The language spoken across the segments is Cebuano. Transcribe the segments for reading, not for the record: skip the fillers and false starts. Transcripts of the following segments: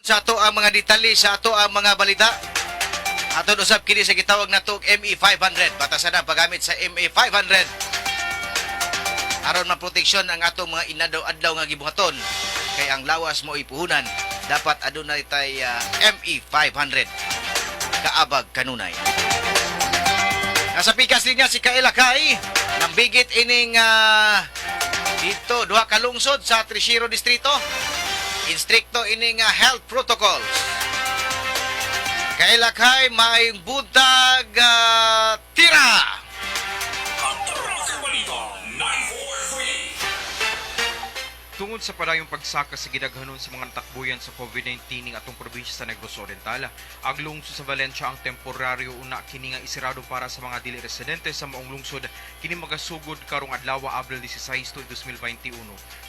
Sa ato ang mga detalye sa ato ang mga balita. Aton usab kini sa gitawag nato ME 500. Batasan na paggamit sa ME 500 aron maproteksyon ang atong mga inadlaw-adlaw nga gibuhaton, kay ang lawas mo ipuhunan. Dapat adunay tay ME 500 kaabag kanunay. Nasa pikas linya si Kaila Kay, nambigit ining dito duha ka lungsod sa Trishiro Distrito. Instrikto ining health protocols. Kaila Kay, maayong buntag, tira. Atraka Balita 943. Tungod sa padayong pagsaka sa gidaghanon sa mga natakbuyan sa COVID-19 ning atong probinsya sa Negros Oriental, ang lungsod sa Valencia ang temporaryo una kini nga isirado para sa mga dili residente sa maong lungsod. Kini magasugod karong adlaw, Abril 16, 2021.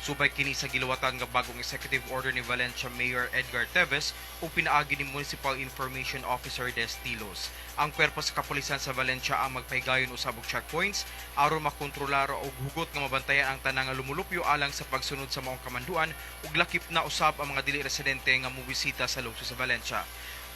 Subay kini sa giluwatan nga bagong executive order ni Valencia Mayor Edgar Teves ug pinaagi ni Municipal Information Officer Destilos. Ang kwerpo sa kapulisan sa Valencia ang magpahigayon usab og checkpoints aron makontrolar og hugot nga mabantayan ang tanang nga lumulupyo alang sa pagsunod sa maong kamanduan ug lakip na usab ang mga dili residente nga mobisita sa lungsod sa Valencia.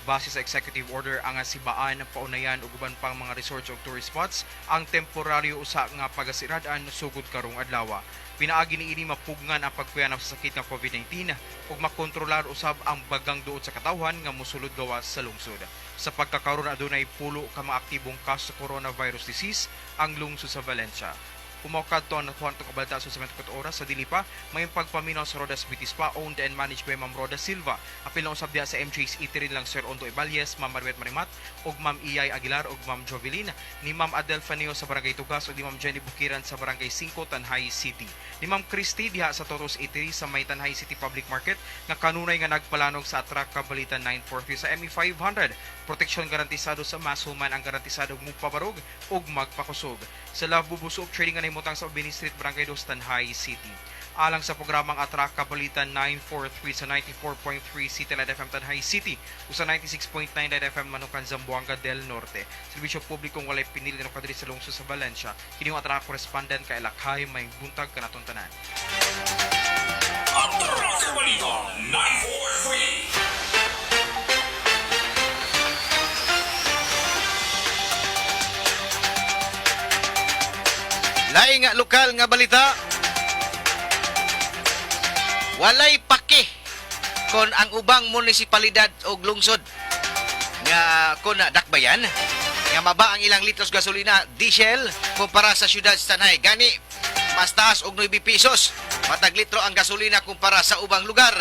Base sa executive order, ang Sibaan, Paunayan ug uban pang mga resorts ug tourist spots ang temporaryo usa nga pagasiradan sugod karong adlaw. Pinaagi niini mapugngan ang pagkuyanap sa sakit nga COVID-19 ug makontrolar usab ang bagang duot sa katawhan nga mosulod gawas sa lungsod. Sa pagkakaroon, adunay 10 ka mga aktibong kaso sa coronavirus disease ang lungsod sa Valencia. Mao kadto ang nakuha natong kabalita sa 74 oras. Sa dili pa, may pagpaminaw sa Rodas Beauty Spa, owned and managed by Ma'am Roda Silva. Apil na usab diha sa MJ's Eatery lang Sir Ondo Ibalyes, Ma'am Maribet Marimat, ug Ma'am Iyay Aguilar ug Ma'am Jovelyn, ni Ma'am Adel Faneo sa Barangay Tugas ug ni Ma'am Jenny Bukiran sa Barangay 5, Tanjay City. Ni Ma'am Christy diha sa Totos Eatery sa may Tanjay City Public Market nga kanunay nga nagpalanog sa Atraka Balita 943 sa ME 500. Proteksyon garantisado sa masuman ang garantisado mupabarog ug magpakusog. Sa Love Bubuso Trading nga nahimutang sa Bini Street, Barangay 2, Tanjay City. Alang sa programang Atraka Balita 943 sa 94.3 City Light FM Tanjay City ug sa 96.9 Light FM Manukan, Zamboanga del Norte. Serbisyo publikong walay pinili na kadiri sa lungsod sa Valencia. Kini ang Atraka correspondent kay Lakay, may buntag kanatong tanan. Atraka Balita 943. Laing nga lokal nga balita. Walay paki kon ang ubang munisipalidad og lungsod nga kon na dakbayan nga maba ang ilang litros gasolina, diesel kumpara sa syudad sa Tanay. Gani mas taas og 9 pesos matag litro ang gasolina kumpara sa ubang lugar.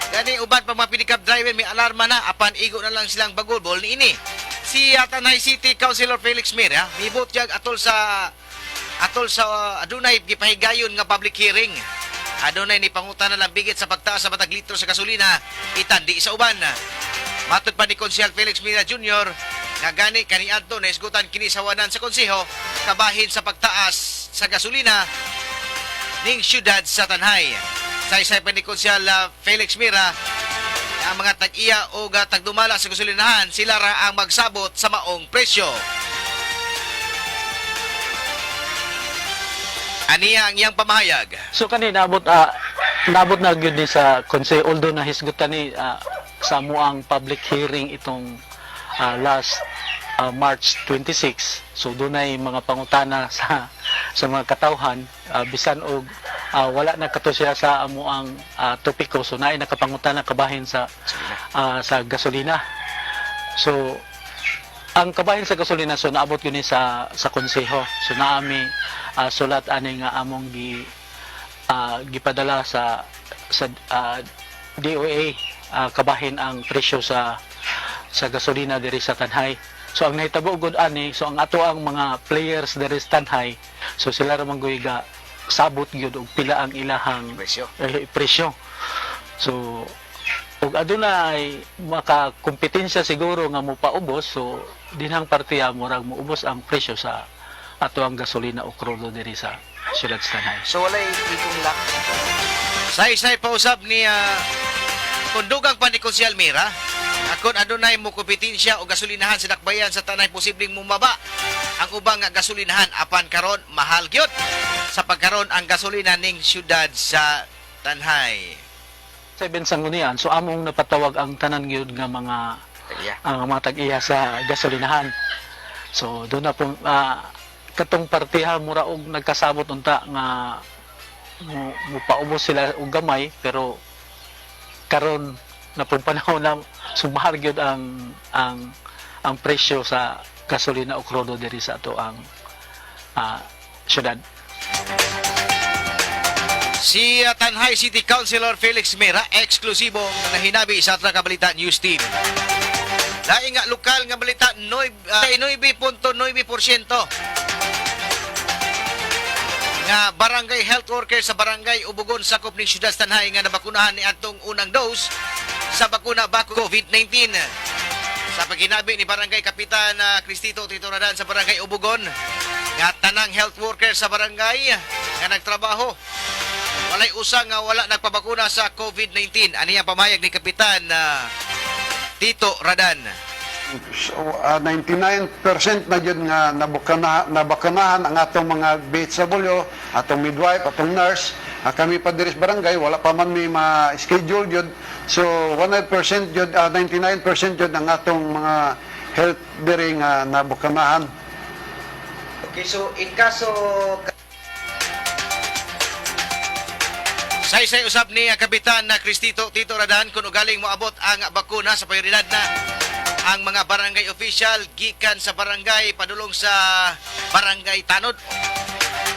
Gani uban pa mga pedicab driver may alarma na, apan igo na lang silang bagulbol niini. Si Tanay City Councilor Felix Mira mibutyag atol sa adunay gipahigayon nga public hearing. Adunay ni pangutana lang bigit sa pagtaas sa matag litro sa gasolina itandi sa uban. Matod pa ni Konsehal Felix Mira Jr. nga gani kaniadto nahisgutan kini sa wanan sa konseho kabahin sa pagtaas sa gasolina ning syudad sa Tanjay. Saysay pa ni Konsehal Felix Mira ang mga tag-iya o tagdumala sa gasolinahan, sila ra ang magsabot sa maong presyo. Aniya ang iyang pamahayag. So kani naabot na gyud ni sa konseho, although nahisgutan ni sa amoang public hearing itong last March 26. So dunay mga pangutana sa sa mga katawhan, bisan og wala na kato siya sa amoang topiko, so naay nakapangutana kabahin sa gasolina. So ang kabahin sa gasolina, so naabot gyud ni sa konseho. So naami sulat ani nga among gipadala sa DOA kabahin ang presyo sa gasolina diri sa Tanjay. So ang nahitabo gud ani, so ang ato ang mga players diri sa Tanjay, so sila ra man gud ga sabot gyud og pila ang ilahang Presyo. Presyo. So ug adunay makakompetensya siguro nga mopaubos, so dinhang partiya murag moubos ang presyo sa ato ang gasolina o krudo diri sa siyudad sa Tanjay. So walay ikong lock. Saysay pausab ni kundugang pa ni Konsehal Mira, akon adunay mo kompetensya o gasolinahan sa dakbayan sa Tanay, posibleng mumaba ang ubang nga gasolinahan, apan karon mahal gyud sa pagkaron ang gasolina ning syudad sa Tanjay. 7 sanggunian, so among napatawag ang tanan gyud nga mga ang mga tag-iya sa gasolinahan. So doon na po katong partiha mura og nagkasabot unta nga mupaubos sila og gamay, pero karon na pong panahon na sumahal gyud ang presyo sa gasolina o krudo diri sa ato ang syudad. Si Tanjay City Councilor Felix Mera, eksklusibong nahinabi sa Atraka Balita News Team. Laing nga lokal nga balita, 9.9% nga barangay health worker sa Barangay Ubugon, sakop ni Siyudad Tanjay, nga nabakunahan ni atong unang dose sa bakuna bako COVID-19. Sa paginabi ni Barangay Kapitan Cristito Tito Radan sa Barangay Ubugon nga tanang health worker sa barangay nga nagtrabaho, walay usa nga wala nagpabakuna sa COVID-19. Ani ang pamayag ni Kapitan Tito Radan. So, 99% na yun nga nabakunahan ang atong mga BHW, atong midwife, atong nurse. Kami pa diri sa barangay, wala pa man may ma-schedule yun. So, 100% yun, 99% yun ang atong mga health diri nga nabukaнаhan. Okay, so in kaso Saysay usab ni Kapitan na Cristito Tito Radan kung ugaling moabot ang bakuna sa prioridad na ang mga barangay official gikan sa barangay padulong sa barangay tanod.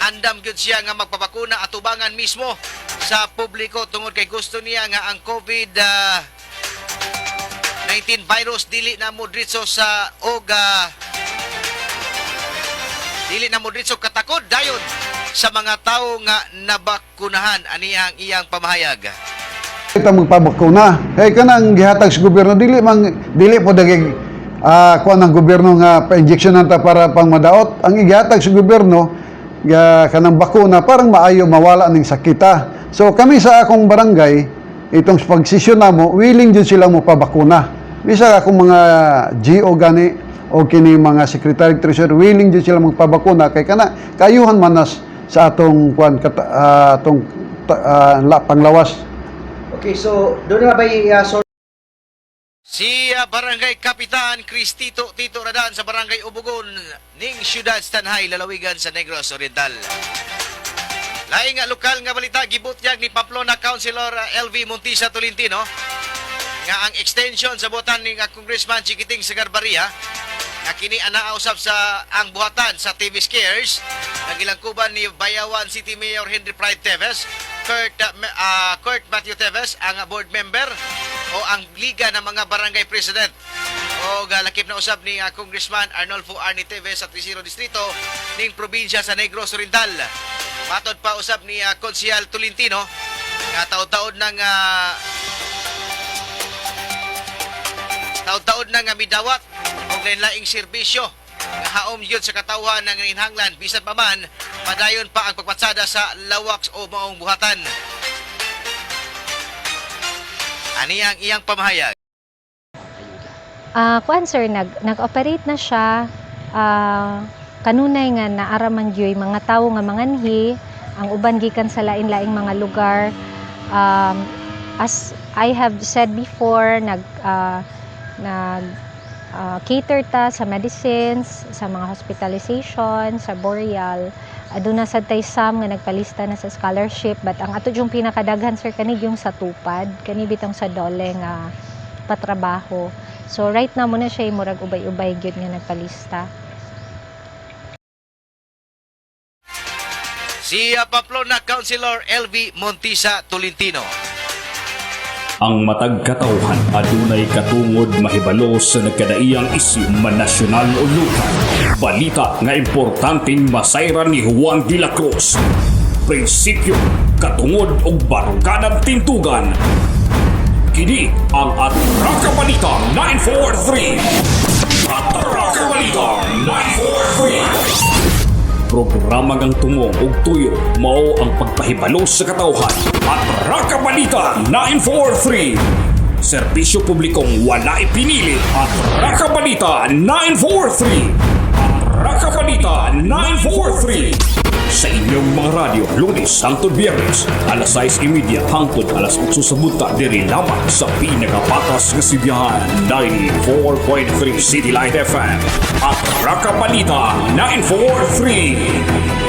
Andam gyud siya nga magpabakuna atubangan mismo sa publiko tungod kay gusto niya nga ang COVID 19 virus dili na mo diretso katakod dayon sa mga tawo nga nabakunahan. Ani ang iyang pamahayag. Kita magpabakuna. Kay kanang gihatag sa gobyerno, dili man dili po dagig kuan ang gobyerno nga pa-injection ta para pang madaot. Ang gihatag sa gobyerno ga kanang bakuna parang maayo mawala ning sakita. So kami sa akong barangay, itong pagsesyon namo, willing jud sila mo pabakuna. Bisag akong mga GO gani o kini mga secretary treasurer, willing jud sila magpabakuna kay kana kayuhan man nas sa atong kuan atong panglawas. Okay, so doon na ba so Si Barangay Kapitan Cristito Tito Radan sa Barangay Ubugon ning Siyudad Tanjay, lalawigan sa Negros Oriental. Laing nga lokal nga balita, gibutyag ni Pamplona Councilor LV Montisa Tolentino nga ang extension sa buhatan ni nga Congressman Chiquiting Sagarbarria nga kini anaa usab sa ang buhatan sa TV Scares nga gilangkuban ni Bayawan City Mayor Henry Pride Teves, Kurt Matthew Teves, ang board member o ang liga ng mga barangay president o galakip na usab ni Congressman Arnolfo Arnie Teves sa 30 Distrito ning probinsya sa Negros Oriental. Matod pa usab ni Konsehal Tolentino nga taod-taod na nga midawat og laing serbisyo nga haom gyud sa katawhan ng inhanglan, bisan pa man padayon pa ang pagpatsada sa lawak o maong buhatan. Ani ang iyang pamahayag. Kuan sir, nag-operate na siya. Kanunay nga naara man gyud mga tawo nga manganhi, ang uban gikan sa lain-laing mga lugar. As I have said before, nag cater ta sa medicines, sa mga hospitalization, sa burial. Aduna sad tay sam nga nagpalista na sa scholarship, but ang ato yung pinakadaghan sir kani yung sa tupad, kani bitong sa dole nga patrabaho. So right now muna siya murag ubay-ubay gyud nga nagpalista. Si Pamplona Councilor LV Montisa Tolentino. Ang matag katawhan adunay katungod mahibalo sa nagkadaiyang isyu man nasyonal o lokal. Balita nga importanteng masayran ni Juan de la Cruz. Prinsipyo, katungod ug baruganan tindugan. Kini ang Atraka Balita 943. Atraka Balita 943. Programa ngang tungong ug tuyo mao ang pagpahibalo sa katawhan. Atraka Balita 943. Serbisyo publikong wala ipinili. Atraka Balita 943. Atraka Balita 943. Sa inyong mga radyo, Lunes hangtod Biyernes, alas 6:30 hangtod alas 8 sa buntag, diri lamang sa pinakapatas nga sibihan, 94.3 City Light FM at Rakabalita 943.